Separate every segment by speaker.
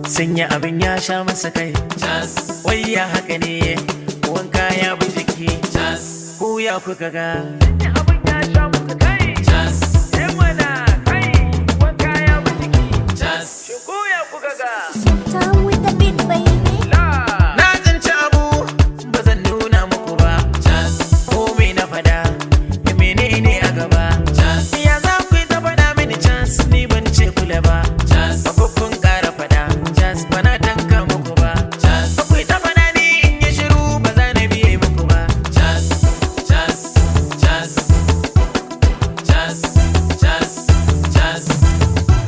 Speaker 1: Sanya abin ya sha masa kai. Wai ya haka ne, wanka ya bi jiki. Ku ya kuka ga? Sanya abin ya sha masa kai. Eh mana kai, wanka ya bi jiki. Shin ku ya kuka ga?
Speaker 2: Down with the beat, baby.
Speaker 1: Na tsinci abu, ba zan nuna muku ba. Ko me na fada, menene a gaba? Ya za ku yi ta faɗa mini chance, ni ban ce kula ba. Ba ku kun ƙara faɗa, chance ba na tanka muku ba. Ba ku yi ta faɗa ni in yi shiru, ba za na biye muku ba.
Speaker 3: Chance, chance, chance, chance, chance, chance.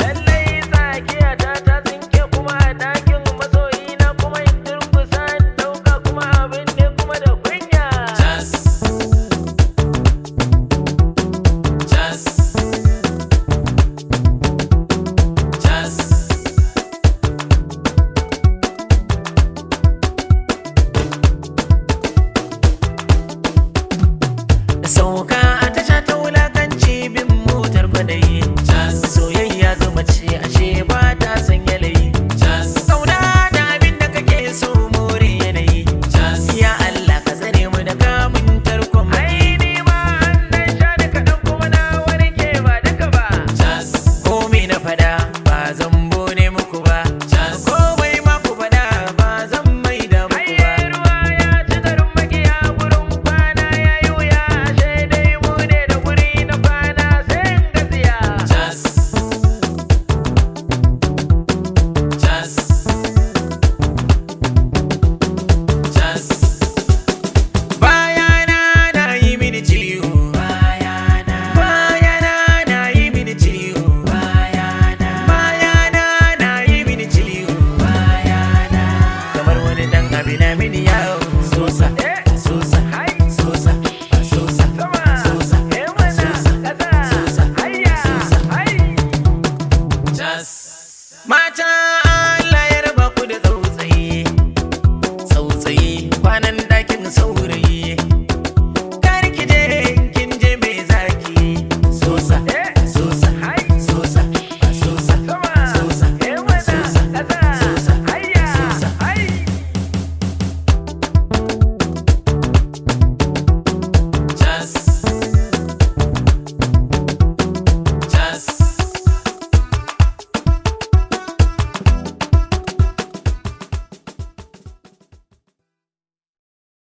Speaker 1: Lallai tsakiya ta ta tsinke kuma a ɗakin masoyina, kuma in durkusa in ɗauka, kuma abin ne kuma da kunya.
Speaker 3: Chance, chance, chance.
Speaker 1: Sauka a tasha ta wulakanci, bin motar kwadayi. Soyayya zuma ce ashe.